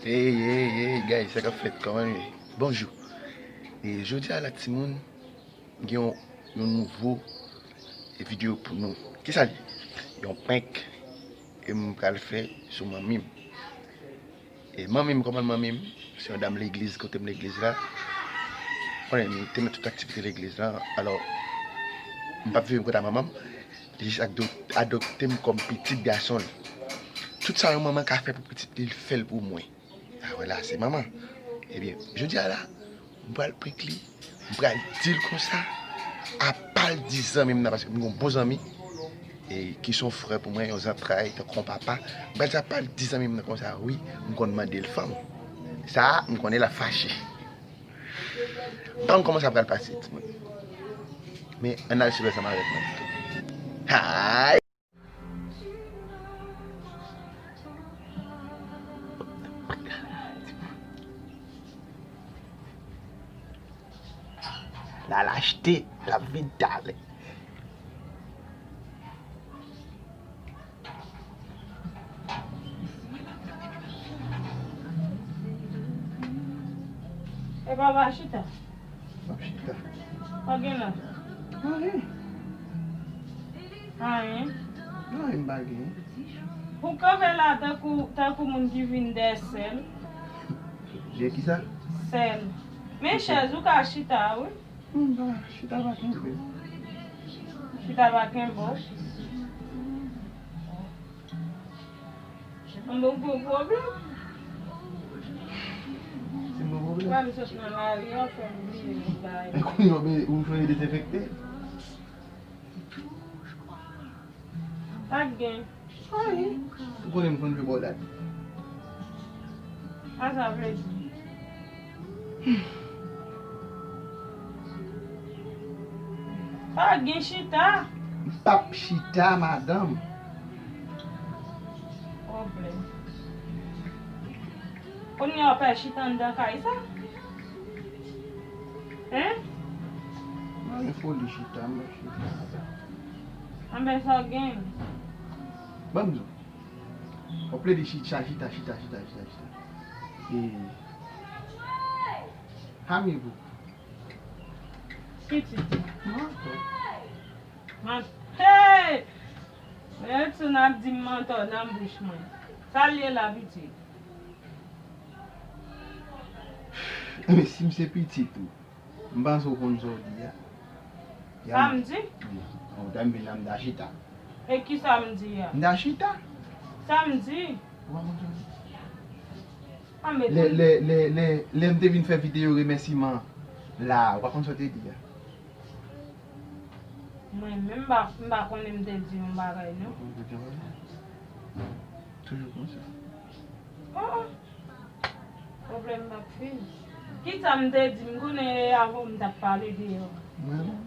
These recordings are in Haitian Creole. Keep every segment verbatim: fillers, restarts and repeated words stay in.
Hey, hey, hey, guys, sa k ap fèt? Kòman nou ye? Bonjou. E jodi a la, timoun, gen yon, yon nouvo videyo pou nou. Kisa l ye? Yon prank ke m pral fè sou manmi m. E manmi m, kòman manmi m? Se yon dam legliz, kote m legliz la. Konnen, m te met tout aktivite legliz la. Alò, m p ap viv kòt a manman m. Li jis adop-, adopte m kòm pitit gason l. Tout sa yon manman ka fè pou pitit li, l fè l pou mwen. A wè la, se manman. Ebyen, jodi a la, m pral prank li, m pral di l konsa, apa l di zanmi m nan, paske m gen yon bon zanmi, e ki se yon frè pou mwen, yon zantray, tankou yon papa. M pral di apa l di zanmi m nan konsa, wi, m konn mande l fanm. Sa a, m konnen l ap fache. M pa konn kòman sa pral pase, timoun. Men, ann al swiv ansanm avèk mwen pito. Hay! L al achte, l ap vin talè. E papa chita. M ap chita. Pa gen la. Anyen. Anyen? Anyen m pa gen. Ou kanpe la tankou, tankou moun ki vin dèyè sèl. Dèyè kisa? Sèl. Men chèz ou ka chita, wi. Non, m pa chita pa kenbe. Chita pa kenbe w. Yon bon gwo pwoblèm. Se yon bon pwoblèm. Pral sot nan lari a, fè m bliye yon bagay. Men kounye a, ou bezwen dezenfekte. Pa gen. Anyen. Ou konnen m konn jwe bòlad. Sa sa vle di? Pa gen chita. M p ap chita, madanm. Pwoblèm. Kounye a w pral chita anndan kay sa? Hein? Mwen gen foli chita, m ap chita. Anben sa w gen? Ban m di w. W ap plede chita, chita, chita, chita, chita, chita. E. Hamigo. Pitit. Mantò. Man-, hey! Edson ap di m mantò nan bouch mwen. Sa l ye la, pitit? Ebyen, si m se pitit ou, m panse w konn sa w di a. Sa m di? Wi. Yon tan m vin la, m ta chita. E ki sa m di a? M ta chita. Sa m di? Ou pa konn sa w di? Lè, lè, lè, lè, lè m te vin fè videyo remèsiman la, ou pa konn sa w te di a? Mwen menm, m pa, m pa konnen m te di yon bagay, non. Ou pa konnen m te di yon bagay? Toujou konsa. Oh, oh. Pwoblèm p ap fini. Kisa m te di? M konnen e avè w m t ap pale deyò. Mwen menm?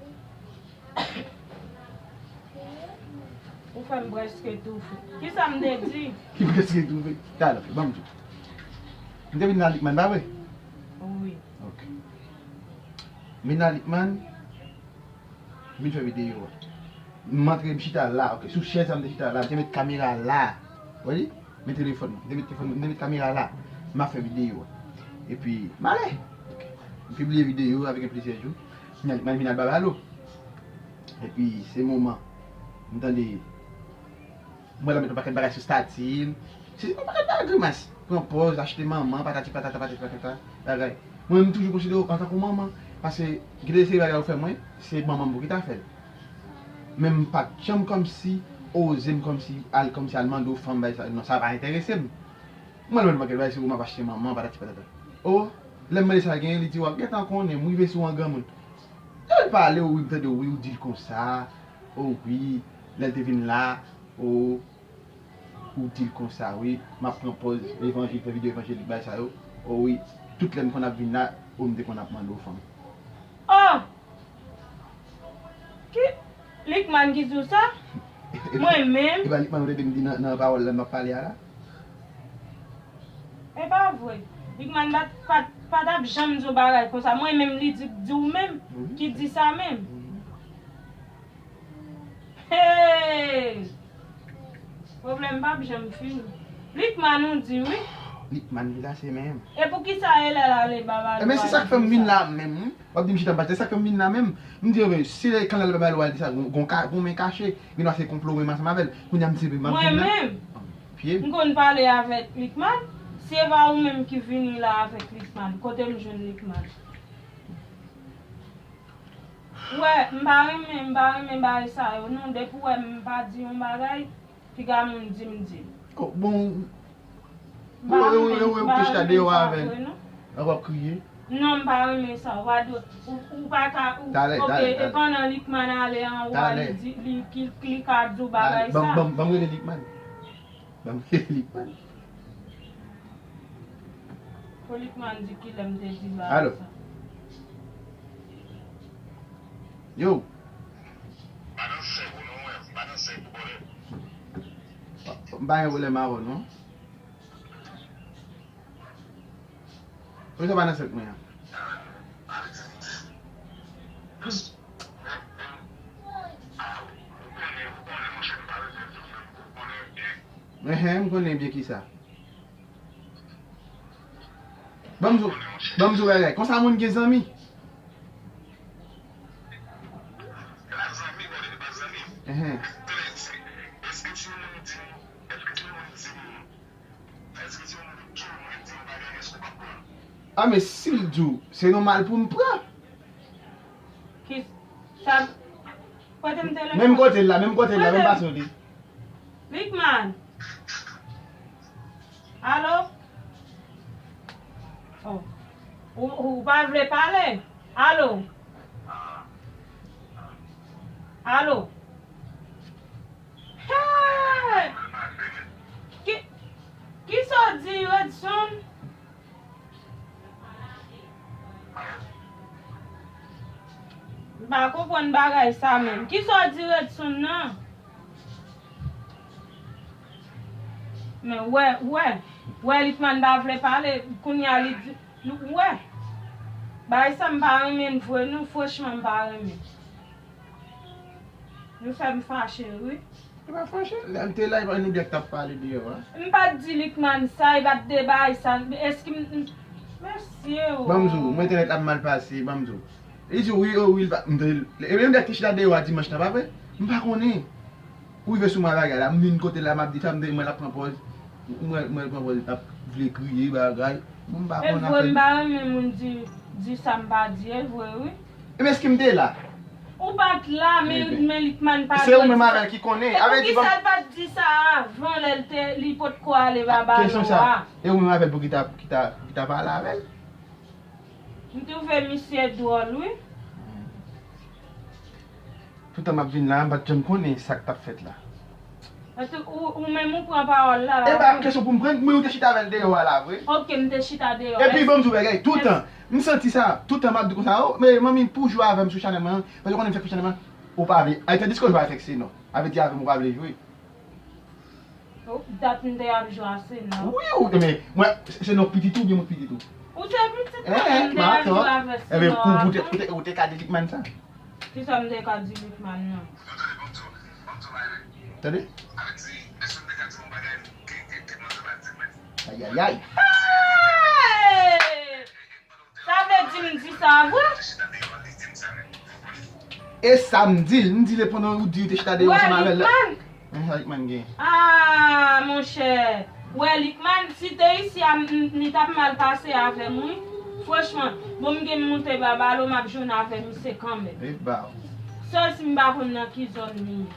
Ou fè m prèske toufe. Kisa m te di? Ki prèske toufe? Talè, ban m di w. M te vin nan Likman, pa vre? Wi. Ok. M vin nan Likman, m vin fè videyo a. M antre, m chita la, ok. Sou chèz sa, m te chita la, m te met kamera la. Ou wè li? Men telefòn mwen. M te met telefòn mwen, m te met kamera la. M ap fè videyo a. Epi, m ale. Ok. M pibliye videyo avèk yon plizyè jou. M al, m al vin al ba balo. Epi, se moman m tande, m wè l ap met yon pakèt bagay sou stati l. Se yon pakèt bagay grimas. Pran pòz, achte manman, patati patata, patati patata, bagay. Mwen, m toujou konsidere w antanke yon manman. Paske, gen de seri bagay ou fè mwen, se manman m pou ki ta fè l. Men m pa t janm kòmsi oze m kòmsi al, kòmsi al mande w fanm, bagay sa. Non, sa pa enterese m. Mwen, mwen, mwen, bagay, se pou m ap achte manman, patati patata. O, lè m mande sa genyen, li di, w ap gentan konnen, m rive sou an granmoun. Lè l pale, o, wi, m tande, wi, ou di l konsa, o, wi, lè l te vin la, o, ou di l konsa, wi, m ap pran pòz levanjil, fè videyo evanjelik, bagay sa yo, o, wi, tout lè m konn ap vin la, o, m te konn ap mande w fanm. Oh! Ki Likman ki di w sa? Mwen menm? E pa Likman ou tande m di nan, nan pawòl la m ap pale a la? E pa vre. Likman pa, pa, pa t ap janm di w bagay konsa. Mwen menm li di, di w menm ki di sa menm. Hey! Pwoblèm p ap janm fini. Likman ou di wi. Likman vin la se menm. E poukisa e lè l ale ba Malo? Ebyen, se sa k fè m vin la menm, wi. W ap di m chita m pa chita, se sa k fè m vin la menm. M di, ebyen, si lè kan l al ba Malo, al di sa, gon, gon ka, gon men kache, gen dwa se konplo menm ansanm avè l. Kounye a m di, ebyen, m ap vin la. Mwen menm, m konn pale avèk Likman. Si e pa ou menm ki vini la avèk Likman, kote m jwenn Likman? Wè, m pa renmen, m pa renmen bagay sa yo, non. Depi w wè m pa di yon bagay, piga moun di m di. Oh, bon, m pa renmen, m pa renmen sa vre, non. Ou ap kriye? Non, m pa renmen sa. Ou pa dwe, ou, ou pa ka, ou, talè, ok, talè, e talè, pandan Likman ale anwo a, talè, li di, li, ki, li ka di w bagay sa. Ban m, ban m, ban m rele Likman. Ban m rele Likman. Pou Likman di kilè m te di bagay sa. Alo. Yo. Pa nan sèk ou non, wè. Pa nan sèk ou, bòlè. M pa gen pwoblèm avè w, non. Poukisa w pa nan sèk mwen an? Enhen, m konnen byen kisa. Ban m di w, ban m di w bagay. Konsa moun gen zanmi. Enhen. Ah, men si l di w, se nòmal pou m pran. Ki sa? Kote m telefòn? Menm kote l la, menm kote l la, menm fason li. Likman. Alo? Oh. Ou, ou pa vle pale? Alo? Alo? Hey! Ki, kisa w di, Redson? M pa konprann bagay sa menm. Kisa w di Redson nan? Men wè, wè, wè Likman pa vle pale, kounye a li di, wè. Bagay sa m pa renmen l vre non, franchman m pa renmen. Nou fè m fache wi. E pa fache, lè m te la, e pa nou de k t ap pale deyò a. M pa t di Likman sa, e pa t de bagay sa, èske m, m, mesye o. Ban m di w, mwen entènèt la ap mal pase, ban m di w. Li di wi, o wi, li pa, m te, e menm de k te chita deyò a dimanch lan, pa vre? M pa konnen. Ou rive sou mwen bagay la, m vin kote la, m ap di sa, m te, mwen l ap pran pòz, mwen, mwen l pran pòz, l ap vle kriye, bagay. Bon, m pa konn afè. E vre, m pa renmen moun di, di sa m pa di, e vre, wi. Ebyen, èske m te la? Ou pa t la, men, men Likman pa dwe di sa. Se ou menm avè l ki konnen. E poukisa l pa t di sa avan, lè l te, li potko ale ba Balo a? Kesyon sa, e ou menm avè l pou ki ta, ki ta, ki ta pale avè l? M twouve misye dwòl, wi. Toutan m ap vin la, m pa t janm konnen sa k t ap fèt la. Ou, ou menm ou pran pawòl la, la. E pa kesyon pou m pran, men ou te chita avè l deyò a la, vre. Ok, m te chita deyò. Epi, ban m di w bagay, toutan, m santi sa, toutan m ap di konsa, o, men manmi, pou w jwe avè m sou chanèl mwen an, paske ou konnen m fèk fè chanèl mwen, ou pa vle. Ay, tandiske w jwe avèk Senò, sa vle di avè m ou pa vle jwe. Dat m te ap jwe a Senò. Wi, ou, men, mwen, Senò pitit ou, byen mwen pitit ou. Ou te pitit mwen, m te ap jwe avèk Senò avan. Ebyen, kou, ou te, ou te, ou te ka di Likman sa. Kisa m te ka di Likman nan? Tande? Ayayay. Hey! Sa vle di m di sa vre? E sa m di l, m di l pandan ou di ou te chita deyò ansanm avè l. Wè, Likman. Men sa Likman gen. Ah, monchè. Wè, Likman, si te isi a, m, m, li t ap mal pase avè m, wi. Franchman, bon, m gen m moute ba Balo, m ap jwenn avè misye kanmenm. E ba w. Sèl si m pa konn nan ki zòn li ye.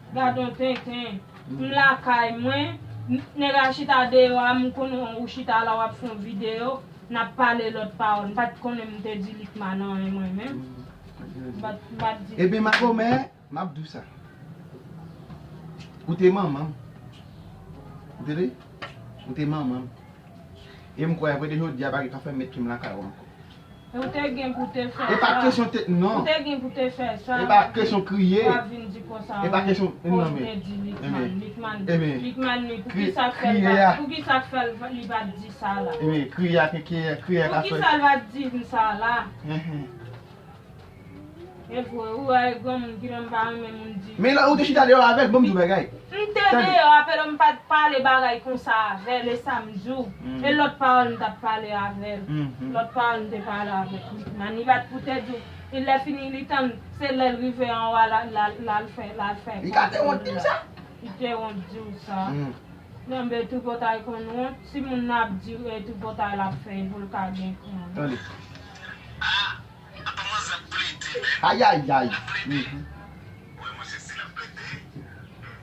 Gad on tenten. M lakay mwen, n-, nèg la chita deyò a, m konnen ou chita la, w ap fè yon videyo, n ap pale lòt pawòl. M pa t konnen m te di Likman anyen mwen menm. M pa t, m pa t di. Ebyen, Makomè, m ap di w sa. Ou te manman m. Ou tande? Ou te manman m. E m kwè, apre de jodi a, pa gen ka fè m met pye m lakay ou ankò. E ou te gen pou te fè sa. E pa kesyon te, non. Ou te gen pou te fè sa. E pa kesyon kriye. W ap vin di konsa. E pa kesyon, non, men. Ou te di Likman, Likman, Likman, men poukisa k fè l pa, poukisa k fè l, li pa t di sa la? Ebyen, kriye a, kriye a, kriye a ka fè. Poukisa l pa t di m sa la? E vre, ou wè granmoun ki menm pa renmen moun di. Men lè ou te chita deyò avè l, ban m di w bagay. M te deyò avè l, m pa t pale bagay konsa avè l, e sa m di w. E lòt pawòl m t ap pale avè l. Lòt pawòl m te pale avè l. Mani bat pou tèt di w. E lè fini li tann, se lè l rive anwo a l al fè, l al fè. Li ka te wont di m sa. Li te wont di w sa. Nan men tripotay konn wont, si moun nan ap di tripotay l ap fè pou l ka gen kran. Tande. Ayayay.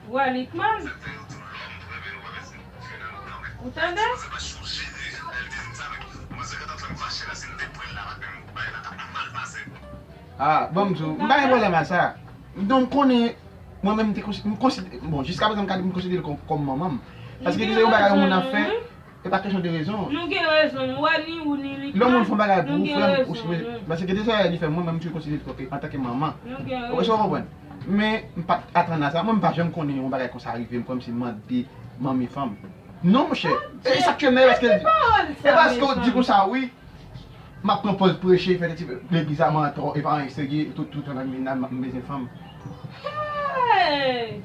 Wè Likman. Ou tande? Ah, bon, m di w, m pa gen pwoblèm ak sa. Non, m konnen, mwen menm, m te konsi- m konsidere, bon, jiska prezan, m ka di m konsidere l kòm, kòm manman m. Paske gen yon bagay yon moun ap fè, e pa kesyon de rezon. Nou gen rezon, nou wè ni ou ni Likman. Lè yon moun fè yon bagay pou ou, frè m, ou sipoze, paske gen de sa li fè, mwen menm, m toujou konsidere l kòm, antanke manman. Ou wè sa w konprann? Men, m pa t atann a sa, mwen, m pa janm konnen yon bagay konsa rive m, kòmsi m mande manmi fanm. Non, monchè. E sa k fè m nève, paske, e paske w di konsa, wi. M ap pran pòz preche, fè ti legliz a, m antò, e pa anyen serye, tout, tout tan nan m bezwen fanm. Hey!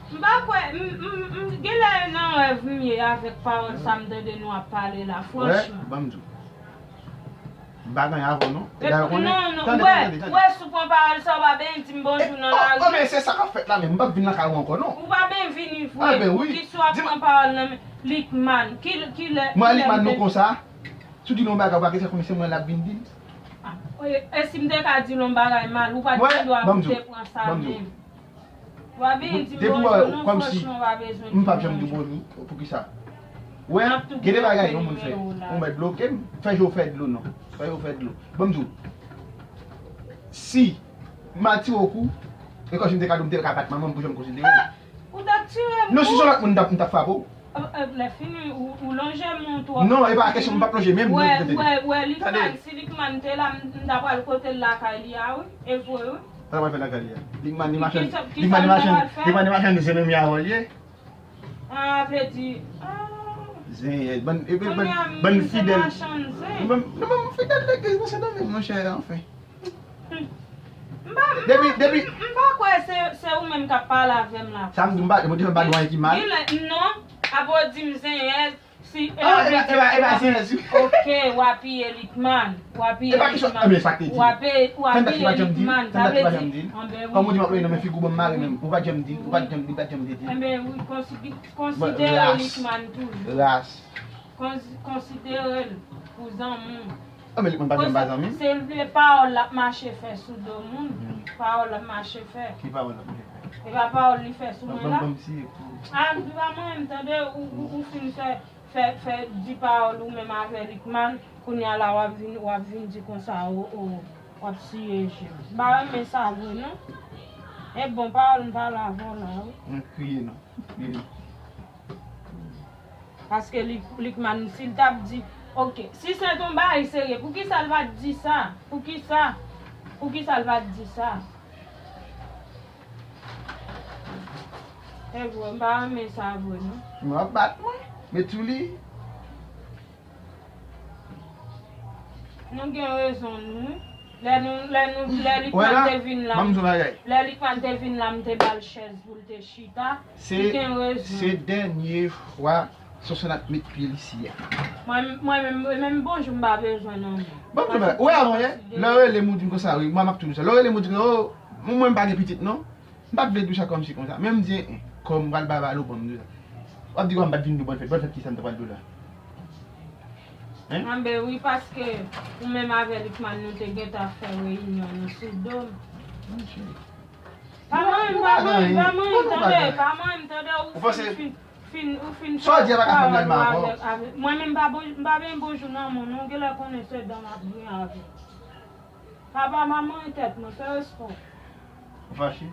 M pa kwè, m, m, m, genlè nan rèv m ye avèk pawòl sa m tande nou ap pale la, franchman. Wè, ban m di w. M pa gen anyen avè w non. E dayè w konnen. Non, non, tande, wè, tande, tande. Wè, si w pran pawòl sa, w pa benyen di m bonjou nan lari. Oh, men se sa k ap fèt la menm. M p ap vin nan kay ou ankò non. Ou pa benyen vini vre. Ah, ben wi. Poukisa w ap pran pawòl nan men Likman? Ki, ki lè, mwen, ki lè Likman, m te nou konsa. Si w di l yon bagay, ou pa gentan konnen se mwen l ap vin di l. Ah, e, e si m te ka di l yon bagay mal, ou pa t gen dwa pou w te pran sa menm. W ap vin di m bonjou, non, franchman, w pa bezwen di m bonjou. M p ap janm di w bonjou. Poukisa? Wè, gen de bagay yon moun fè. Ou mèt bloke m. Fè je w fè dlo non. Fè je w fè dlo. Ban m di w. Si m al tire w kou, e kòmsi m te ka di w m te ka bat manman m pou jan m konsidere w. Ou t ap tire m kou? Non, si se yon lòt moun, m t ap, m t ap frape w. Lè fini, ou, ou lonje men w twòp. Non, e pa kesyon, m p ap lonje men m non. Wè, wè, wè, Likman, si Likman te la, m, m ta pral kote l lakay li a, wi. E vre, wi. Sa l pral fè lakay li a? Likman, li machann, Likman, li machann, Likman, li machann zen menm ya avè l ye. Ah, vle di, ah. Zen, bann, e, bann, bann fidèl. Bann, non, bann fidèl legliz nan Sendomeng, monchè, anfen. M pa, m pa, depi, depi, m pa kwè se, se ou menm k ap pale avè m la. Sa m di, m pa, mwen te fè m pa di w anyen ki mal. Genlè, non, apre w di m zenyèz, si, ah, e pa, e pa, e pa zenyèz, wi. Ok, w apiye Likman, w apiye Likman. E pa kesyon, e men sa k te di. W apiye, w apiye Likman, sa vle di, anben wi. Kòm ou di m ap loye nan men figi w, ban m mare menm. Ou pa t janm di, ou pa t janm, li pa t janm te di. Enben wi, konsi-, konsidere Likman toujou. Ras. Konsi-, konsidere l pou zanmi w. Ah, men Likman pa janm pa zanmi m. Se vle pawòl l ap mache fè sou do moun. Pawòl l ap mache fè. Ki pawòl l ap mache fè? E pa pawòl li fè sou mwen la. Ban m siye pou. Ah, m di pa mwen, m tande ou, ou, ou fin fè, fè, fè di pawòl ou menm avè Likman, kounye a la w ap vin, w ap vin di konsa, o, o, w ap siye je m. M pa renmen sa vre, non. E bon, pawòl m pale avè w la, wi. Mwen kriye, non. Kriye, non. Paske Lik-, Likman, si l t ap di, ok, si se t yon bagay serye, poukisa l pa t di sa? Poukisa? Poukisa l pa t di sa? E vre, m pa renmen sa vre, non. Mwen ap bat mwen, met sou li. Nou gen rezon nou. Lè nou, lè nou, lè Likman te vin la, lè Likman te vin la, m te ba l chèz pou l te chita. Li gen rezon. Se dènye fwa Sonsonn ap met pye l isi a. Mwen, mwen menm, menm bonjou m pa bezwen non. Ban m di w bagay, ou wè avan yè, lè w rele m ou di m konsa wi, mwen m ap toujou sa. Lè w rele m ou di m, o, mwen m pa gen pitit non. M pa t vle di w sa kòmsi konsa. Men m di, en, kòm m pral ba w alo, ban m di w sa. W ap di kòm m pa t vin di w bòn fèt. Bòn fèt kisa m ta pral di w la? Hein? Anben wi, paske ou menm avè Likman nou te gentan fè reyinyon nou sou do m. Pa manyen m, pa manyen m, pa manyen m, tande, pa manyen m, tande, ou fin, fin, fin, fin fè pawòl ou avèk, avèk mwen menm, m pa bon, m pa benyen bonjou nan moun, ou genlè konnen se dan m ap griyen avè w. Papa, pa manyen tèt mwen, fè respè w. Ou fache?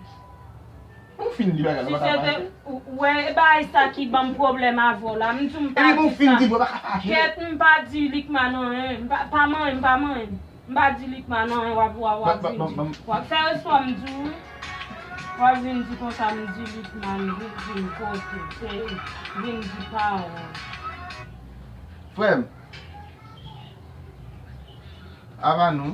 Ou fin di bagay la, ou pa ka fache. Ou wè, e bagay sa ki ban m pwoblèm avè w la, m di w m pa di sa. Epi bon, ou fin di, ou pa ka fache. Kèt, m pa di Likman anyen, m pa, pa manyen m, pa manyen m. M pa di Likman anyen, w ap, w ap, w ap vin di. W ap fè respè w, m di w wi. W ap vin di konsa, m di Likman vin, vin kote, se vin di pawòl. Frè m, apa nou?